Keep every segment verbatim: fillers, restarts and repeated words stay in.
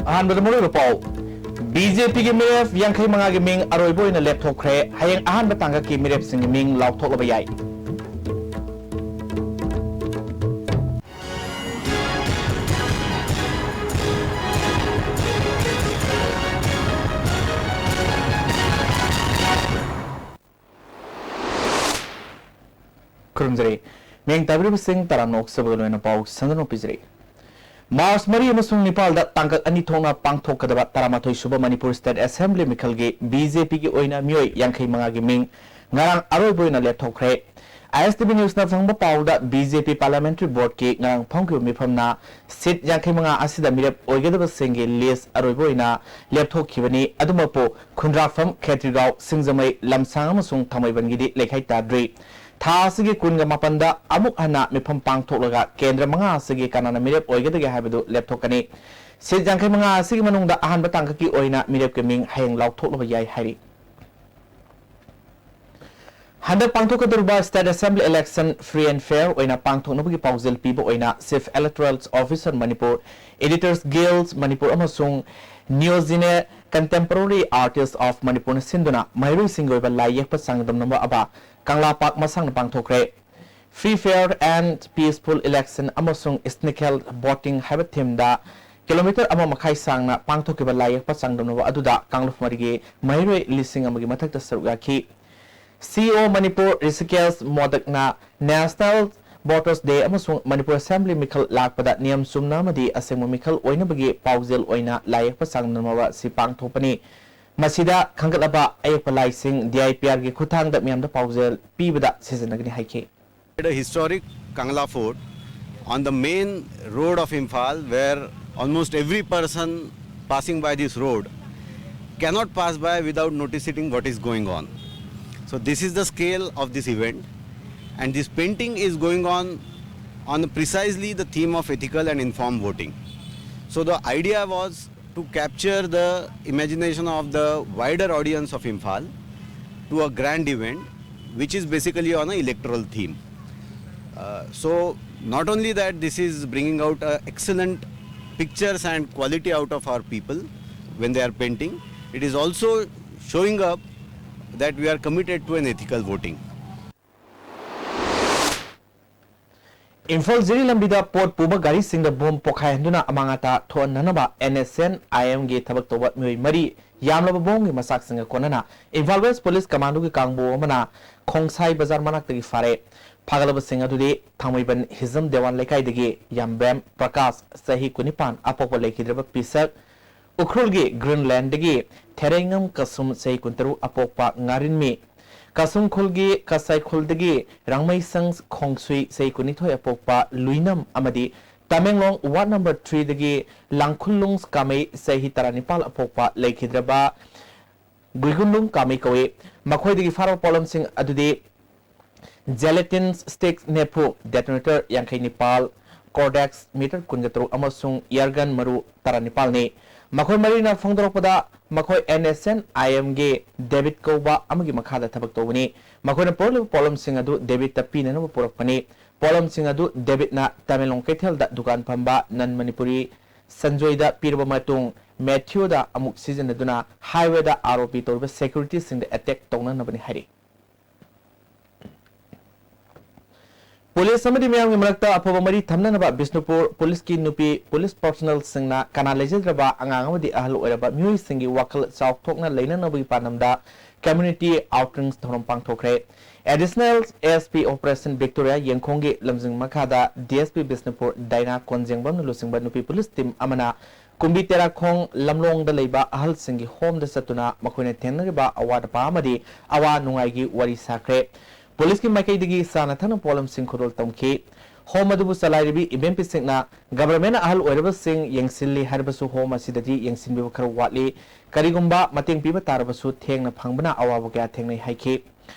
ꯑꯍꯥꯟꯕꯗ ꯃꯔꯨꯑꯣꯏꯕ ꯄꯥꯎ꯫ ꯕꯤ ꯖꯦ ꯄꯤꯒꯤ ꯃꯤꯔꯦꯞ ꯌꯥꯡꯈꯩ ꯃꯉꯥꯒꯤ ꯃꯤꯡ ꯑꯔꯣꯏꯕ ꯑꯣꯏꯅ ꯂꯦꯞꯊꯣꯛꯈ꯭ꯔꯦ꯫ ꯍꯌꯦꯡ ꯑꯍꯥꯟꯕ ꯇꯥꯡꯀꯛꯀꯤ ꯃꯤꯔꯦꯞꯁꯤꯡꯒꯤ ꯃꯤꯡ ꯂꯥꯎꯊꯣꯛꯂꯕ ꯌꯥꯏ꯫ ꯈꯨꯔꯨꯝꯖꯔꯤ꯫ ꯃꯤꯌꯦꯡ ꯇꯥꯕꯤꯔꯤꯕꯁꯤꯡ ꯇꯔꯥꯝꯅ ꯑꯣꯛꯆꯕꯒ ꯂꯣꯏꯅꯅ ꯄꯥꯎ ꯁꯟꯗꯣꯛꯅ ꯄꯤꯖꯔꯤ꯫ ꯃꯥꯔꯆ ꯃꯔꯤ ꯑꯃꯁꯨꯡ ꯅꯤꯄꯥꯜꯗ ꯇꯥꯡꯀꯛ ꯑꯅꯤ ꯊꯣꯛꯅ ꯄꯥꯡꯊꯣꯛꯀꯗꯕ ꯇꯔꯥꯃꯥꯊꯣꯏ ꯁꯨꯕ ꯃꯅꯤꯄꯨꯔ ꯁ꯭ꯇꯦꯠ ꯑꯦꯁꯦꯝꯕ꯭ꯂꯤ ꯃꯤꯈꯜꯒꯤ ꯕꯤ ꯖꯦ ꯄꯤꯒꯤ ꯑꯣꯏꯅ ꯃꯤꯑꯣꯏ ꯌꯥꯡꯈꯩ ꯃꯉꯥꯒꯤ ꯃꯤꯡ ꯉꯔꯥꯡ ꯑꯔꯣꯏꯕ ꯑꯣꯏꯅ ꯂꯦꯞꯊꯣꯛꯈ꯭ꯔꯦ꯫ ꯑꯥꯏ ꯑꯦꯁ ꯇꯤ ꯚꯤ ꯅ꯭ꯌꯨꯁꯅ ꯐꯪꯕ ꯄꯥꯎꯗ, ꯕꯤ ꯖꯦ ꯄꯤ ꯄꯥꯔꯂꯤꯌꯥꯃꯦꯟꯇꯔꯤ ꯕꯣꯔꯗꯀꯤ ꯉꯔꯥꯡ ꯐꯝꯈꯤꯕ ꯃꯤꯐꯝꯅ ꯁꯤꯠ ꯌꯥꯡꯈꯩ ꯃꯉꯥ ꯑꯁꯤꯗ ꯃꯤꯔꯦꯞ ꯑꯣꯏꯒꯗꯕꯁꯤꯡꯒꯤ ꯂꯤꯁ꯭ꯠ ꯑꯔꯣꯏꯕ ꯑꯣꯏꯅ ꯂꯦꯞꯊꯣꯛꯈꯤꯕꯅꯤ꯫ ꯑꯗꯨꯃꯛꯄꯨ ꯈꯨꯟꯗ꯭ꯔꯥꯛꯐꯝ, ꯈꯦꯇ꯭ꯔꯤꯒꯥꯎ, ꯁꯤꯡꯖꯃꯩ, ꯂꯝꯁꯥꯡ ꯑꯃꯁꯨꯡ ꯊꯥꯡꯃꯩꯕꯟꯒꯤꯗꯤ ꯂꯩꯈꯥꯏ ꯇꯥꯗ꯭ꯔꯤ꯫ ꯊꯥ ꯑꯁꯤꯒꯤ ꯀꯨꯟꯒ ꯃꯥꯄꯟꯗ ꯑꯃꯨꯛ ꯍꯟꯅ ꯃꯤꯐꯝ ꯄꯥꯡꯊꯣꯛꯂꯒ ꯀꯦꯟꯗ꯭ꯔ ꯃꯉꯥ ꯑꯁꯤꯒꯤ ꯀꯅꯥꯅ ꯃꯤꯔꯦꯞ ꯑꯣꯏꯒꯗꯒꯦ ꯍꯥꯏꯕꯗꯨ ꯂꯦꯞꯊꯣꯛꯀꯅꯤ꯫ ꯁꯤꯠ ꯌꯥꯡꯈꯩ ꯃꯉꯥ ꯑꯁꯤꯒꯤ ꯃꯅꯨꯡꯗ ꯑꯍꯥꯟꯕ ꯇꯥꯡꯀꯛꯀꯤ ꯑꯣꯏꯅ ꯃꯤꯔꯦꯞꯀꯤ ꯃꯤꯡ ꯍꯌꯦꯡ ꯂꯥꯎꯊꯣꯛꯂꯕ ꯌꯥꯏ ꯍꯥꯏꯔꯤ꯫ ꯍꯟꯗꯛ ꯄꯥꯡꯊꯣꯛꯀꯗꯧꯔꯤꯕ state assembly election free and fair ꯑꯣꯏꯅ ꯄꯥꯡꯊꯣꯛꯅꯕꯒꯤ ꯄꯥꯎꯖꯦꯜ ꯄꯤꯕ ꯑꯣꯏꯅ chief electoral officer Manipur, editors guild Manipur ꯑꯃꯁꯨꯡ ꯅꯤꯌꯣꯖꯤꯅꯦ ꯀꯟꯇꯦꯝꯄꯣꯔꯔꯤ ꯑꯥꯔꯇꯤꯁ꯭ꯠ ꯑꯣꯐ ꯃꯅꯤꯄꯨꯔꯅ ꯁꯤꯟꯗꯨꯅ ꯃꯍꯩꯔꯣꯏꯁꯤꯡꯒꯤ ꯑꯣꯏꯕ ꯂꯥꯏ ꯌꯦꯛꯄ ꯆꯥꯡꯗꯝꯅꯕ ꯑꯕ ꯀꯪꯂꯥ park ꯃꯁꯥꯡꯅ ꯄꯥꯡꯊꯣꯛꯈ꯭ꯔꯦ꯫ Free, fair and peaceful election ꯑꯃꯁꯨꯡ sneaker voting ꯍꯥꯏꯕ ꯊꯤꯝꯗ ꯀꯤꯂꯣꯃꯤꯇꯔ ꯑꯃ ꯃꯈꯥꯏ ꯁꯥꯡꯅ ꯄꯥꯡꯊꯣꯛꯈꯤꯕ ꯂꯥꯏ ꯌꯦꯛꯄ ꯆꯥꯡꯗꯝꯅꯕ ꯑꯗꯨꯗ ꯀꯥꯡꯂꯨꯞ ꯃꯔꯤꯒꯤ ꯃꯍꯩꯔꯣꯏ ꯂꯤꯁꯤꯡ ꯑꯃꯒꯤ ꯃꯊꯛꯇ ꯁꯔꯨꯛ ꯌꯥꯈꯤ꯫ ꯁꯤ ꯏ ꯑꯣ Manipur Rishikesh ꯃꯣꯗꯛꯅ National Voters Day ꯑꯃꯁꯨꯡ ꯃꯅꯤꯄꯨꯔ ꯑꯦꯁꯦꯝꯕ꯭ꯂꯤ ꯃꯤꯈꯜ ꯂꯥꯛꯄꯗ ꯅꯤꯌꯝ ꯆꯨꯝꯅ ꯑꯃꯗꯤ ꯑꯁꯦꯡꯕ ꯃꯤꯈꯜ ꯑꯣꯏꯅꯕꯒꯤ ꯄꯥꯎꯖꯦꯜ ꯑꯣꯏꯅ ꯂꯥꯏ ꯌꯦꯛꯄ ꯆꯥꯡꯗꯝꯅꯕ ꯑꯁꯤ ꯄꯥꯡꯊꯣꯛꯄꯅꯤ꯫ ꯃꯁꯤꯗ ꯈꯟꯒꯠꯂꯕ ꯑꯌꯦꯛꯄ ꯂꯥꯏꯁꯤꯡ ꯗꯤ ꯑꯥꯏ ꯄꯤ ꯑꯥꯔꯒꯤ ꯈꯨꯠꯊꯥꯡꯗ ꯃꯤꯌꯥꯝꯗ ꯄꯥꯎꯖꯦꯜ ꯄꯤꯕꯗ ꯁꯤꯖꯤꯟꯅꯒꯅꯤ ꯍꯥꯏꯈꯤ꯫ A historic Kangla Fort on the main road of Imphal, where almost every person passing by this road cannot pass by without noticing what is going on. So this is the scale of this event, and this painting is going on on precisely the theme of ethical and informed voting. So the idea was to capture the imagination of the wider audience of Imphal to a grand event, which is basically on an electoral theme. Uh, so, not only that, this is bringing out an excellent pictures and quality out of our people when they are painting. It is also showing up that we are committed to an ethical voting. Imphal ꯖꯤꯔꯤ ꯂꯝꯕꯤꯗ ꯄꯣꯠ ꯄꯨꯕ ꯒꯥꯔꯤꯁꯤꯡꯗ bomb ꯄꯣꯈꯥꯏꯍꯟꯗꯨꯅ ꯑꯃꯥꯡ ꯑꯇꯥ ꯊꯣꯛꯍꯟꯅꯅꯕ and S and ꯑꯥꯏ ꯑꯦꯝꯒꯤ ꯊꯕꯛ ꯇꯧꯕ ꯃꯤꯑꯣꯏ ꯃꯔꯤ ꯌꯥꯝꯂꯕ ꯕꯣꯝꯒꯤ ꯃꯆꯥꯛꯁꯤꯡꯒ ꯀꯣꯟꯅꯅ ꯏꯝꯐꯥꯜ ꯋꯦꯁ ꯄꯨꯂꯤꯁ ꯀꯃꯥꯟꯗꯣꯒꯤ ꯀꯥꯡꯕꯨ ꯑꯃꯅ ꯈꯣꯡꯁꯥꯏ ꯕꯖꯥꯔ ꯃꯅꯥꯛꯇꯒꯤ ꯐꯥꯔꯦ꯫ ꯐꯥꯒꯠꯂꯕꯁꯤꯡ ꯑꯗꯨꯗꯤ ꯊꯥꯡꯃꯩꯕꯟ ꯍꯤꯖꯝ ꯗꯦꯋꯥꯟ ꯂꯩꯀꯥꯏꯗꯒꯤ ꯌꯥꯝꯕꯦꯝ ꯄ꯭ꯔꯀꯥꯁ, ꯆꯍꯤ ꯀꯨꯟꯅꯤꯄꯥꯟ, ꯑꯄꯣꯛꯄ ꯂꯩꯈꯤꯗ꯭ꯔꯕ ꯄꯤꯁꯛ, ꯎꯈ꯭ꯔꯨꯜꯒꯤ ꯒ꯭ꯔꯤꯟꯂꯦꯟꯗꯒꯤ ꯊꯦꯔꯩꯉꯝ ꯀꯁꯨꯝ, ꯆꯍꯤ ꯀꯨꯟꯇꯔꯨꯛ, ꯑꯄꯣꯛꯄ ꯉꯥꯔꯤꯟꯃꯤ, ꯀꯁꯨꯝ ꯈꯨꯜꯒꯤ ꯀꯁꯥꯏ ꯈꯨꯜꯗꯒꯤ ꯔꯥꯡꯃꯩꯁꯪ ꯈꯣꯡꯁꯨꯏ, ꯆꯍꯤ ꯀꯨꯟꯅꯤꯊꯣꯏ, ꯑꯄꯣꯛꯄ ꯂꯨꯏꯅꯝ ꯑꯃꯗꯤ ꯇꯃꯦꯡꯂꯣꯡ ꯋꯥꯔꯗ ꯅꯝꯕꯔ ꯊ꯭ꯔꯤꯗꯒꯤ ꯂꯥꯡꯈꯨꯜꯂꯨꯡ ꯀꯥꯃꯩ, ꯆꯍꯤ ꯇꯔꯥꯅꯤꯄꯥꯜ, ꯑꯄꯣꯛꯄ ꯂꯩꯈꯤꯗ꯭ꯔꯕ ꯒꯨꯏꯒꯨꯟꯂꯨꯡ ꯀꯥꯃꯩ ꯀꯧꯏ꯫ ꯃꯈꯣꯏꯗꯒꯤ ꯐꯥꯔꯕ ꯄꯣꯠꯂꯝꯁꯤꯡ ꯑꯗꯨꯗꯤ gelatin stick ꯅꯤꯐꯨ, detonator ꯌꯥꯡꯈꯩ ꯅꯤꯄꯥꯜ, Cordex meter ꯀꯨꯟꯒ ꯇꯔꯨꯛ ꯑꯃꯁꯨꯡ air gun ꯃꯔꯨ ꯇꯔꯥꯅꯤꯄꯥꯜꯅꯤ꯫ ꯃꯈꯣꯏ ꯃꯔꯤꯅ ꯐꯣꯡꯗꯣꯔꯛꯄꯗ, ꯃꯈꯣꯏ ꯑꯦꯟ ꯑꯦꯁ ꯑꯦꯟ ꯑꯥꯏ ꯑꯦꯝꯒꯤ ꯗꯦꯕꯤꯠ ꯀꯧꯕ ꯑꯃꯒꯤ ꯃꯈꯥꯗ ꯊꯕꯛ ꯇꯧꯕꯅꯤ꯫ ꯃꯈꯣꯏꯅ ꯄꯨꯔꯛꯂꯤꯕ ꯄꯣꯠꯂꯝꯁꯤꯡ ꯑꯗꯨ ꯗꯦꯕꯤꯠꯇ ꯄꯤꯅꯅꯕ ꯄꯨꯔꯛꯄꯅꯤ꯫ ꯄꯣꯠꯂꯝꯁꯤꯡ ꯑꯗꯨ ꯗꯦꯕꯤꯠꯅ ꯇꯃꯦꯡꯂꯣꯡ ꯀꯩꯊꯦꯜꯗ ꯗꯨꯀꯥꯟ ꯐꯝꯕ ꯅꯟ ꯃꯅꯤꯄꯨꯔꯤ ꯁꯟꯖꯣꯏꯗ ꯄꯤꯔꯕ ꯃꯇꯨꯡ, ꯃꯦꯊ꯭ꯌꯨꯗ ꯑꯃꯨꯛ ꯁꯤꯖꯤꯟꯅꯗꯨꯅ ꯍꯥꯏꯋꯦꯗ ꯑꯥꯔꯣꯄꯤ ꯇꯧꯔꯤꯕ ꯁꯦꯀ꯭ꯌꯨꯔꯤꯇꯤꯁꯤꯡꯗ ꯑꯦꯇꯦꯛ ꯇꯧꯅꯅꯕꯅꯤ ꯍꯥꯏꯔꯤ꯫ ꯄꯨꯂꯤꯁ ꯑꯃꯗꯤ ꯃꯤꯌꯥꯝꯒꯤ ꯃꯔꯛꯇ ꯑꯐꯕ ꯃꯔꯤ ꯊꯝꯅꯅꯕ ꯕꯤꯁꯅꯨꯄꯨꯔ ꯄꯨꯂꯤꯁꯀꯤ ꯅꯨꯄꯤ ꯄꯨꯂꯤꯁ ꯄꯔꯁꯣꯅꯦꯜꯁꯤꯡꯅ ꯀꯅꯥ ꯂꯩꯖꯗ꯭ꯔꯕ ꯑꯉꯥꯡ ꯑꯃꯗꯤ ꯑꯍꯜ ꯑꯣꯏꯔꯕ ꯃꯤꯑꯣꯏꯁꯤꯡꯒꯤ ꯋꯥꯈꯜ ꯆꯥꯎꯊꯣꯛꯅ ꯂꯩꯅꯅꯕꯒꯤ ꯄꯥꯟꯗꯝꯗ community outings ꯊꯧꯔꯝ ꯄꯥꯡꯊꯣꯛꯈ꯭ꯔꯦ꯫ Additional S P Operation Victoria ꯌꯦꯡꯈꯣꯡꯒꯤ ꯂꯝꯖꯤꯡ ꯃꯈꯥꯗ D S P ꯕꯤꯁꯅꯨꯄꯨꯔ ꯗꯥꯏꯅꯥ ꯀꯣꯟꯖꯦꯡꯕꯝꯅ ꯂꯨꯆꯤꯡꯕ ꯅꯨꯄꯤ ꯄꯨꯂꯤꯁ ꯇꯤꯝ ꯑꯃꯅ ꯀꯨꯝꯕꯤ ꯇꯦꯔꯥꯈꯣꯡ ꯂꯝꯂꯣꯡꯗ ꯂꯩꯕ ꯑꯍꯜꯁꯤꯡꯒꯤ ꯍꯣꯝꯗ ꯆꯠꯇꯨꯅ ꯃꯈꯣꯏꯅ ꯊꯦꯡꯅꯔꯤꯕ ꯑꯋꯥꯠ ꯑꯄꯥ ꯑꯃꯗꯤ ꯑꯋꯥ ꯅꯨꯡꯉꯥꯏꯒꯤ ꯋꯥꯔꯤ ꯁꯥꯈ꯭ꯔꯦ꯫ ꯄꯨꯂꯤꯁꯀꯤ ꯃꯥꯏꯀꯩꯗꯒꯤ ꯆꯥꯅ ꯊꯛꯅ ꯄꯣꯠꯂꯝꯁꯤꯡ ꯈꯨꯗꯣꯜ ꯇꯝꯈꯤ꯫ ꯍꯣꯝ ꯑꯗꯨꯕꯨ ꯆꯂꯥꯏꯔꯤꯕꯤ ꯏꯕꯦꯝꯄꯤꯁꯤꯡꯅ ꯒꯚꯔꯟꯃꯦꯟꯠꯅ ꯑꯍꯜ ꯑꯣꯏꯔꯕꯁꯤꯡ ꯌꯦꯡꯁꯤꯜꯂꯤ ꯍꯥꯏꯔꯕꯁꯨ ꯍꯣꯝ ꯑꯁꯤꯗꯗꯤ ꯌꯦꯡꯁꯤꯟꯕꯤꯕ ꯈꯔ ꯋꯥꯠꯂꯤ꯫ ꯀꯔꯤꯒꯨꯝꯕ ꯃꯇꯦꯡ ꯄꯤꯕ ꯇꯥꯔꯕꯁꯨ ꯊꯦꯡꯅ ꯐꯪꯕꯅ ꯑꯋꯥꯕ ꯀꯌꯥ ꯊꯦꯡꯅꯩ ꯍꯥꯏꯈꯤ꯫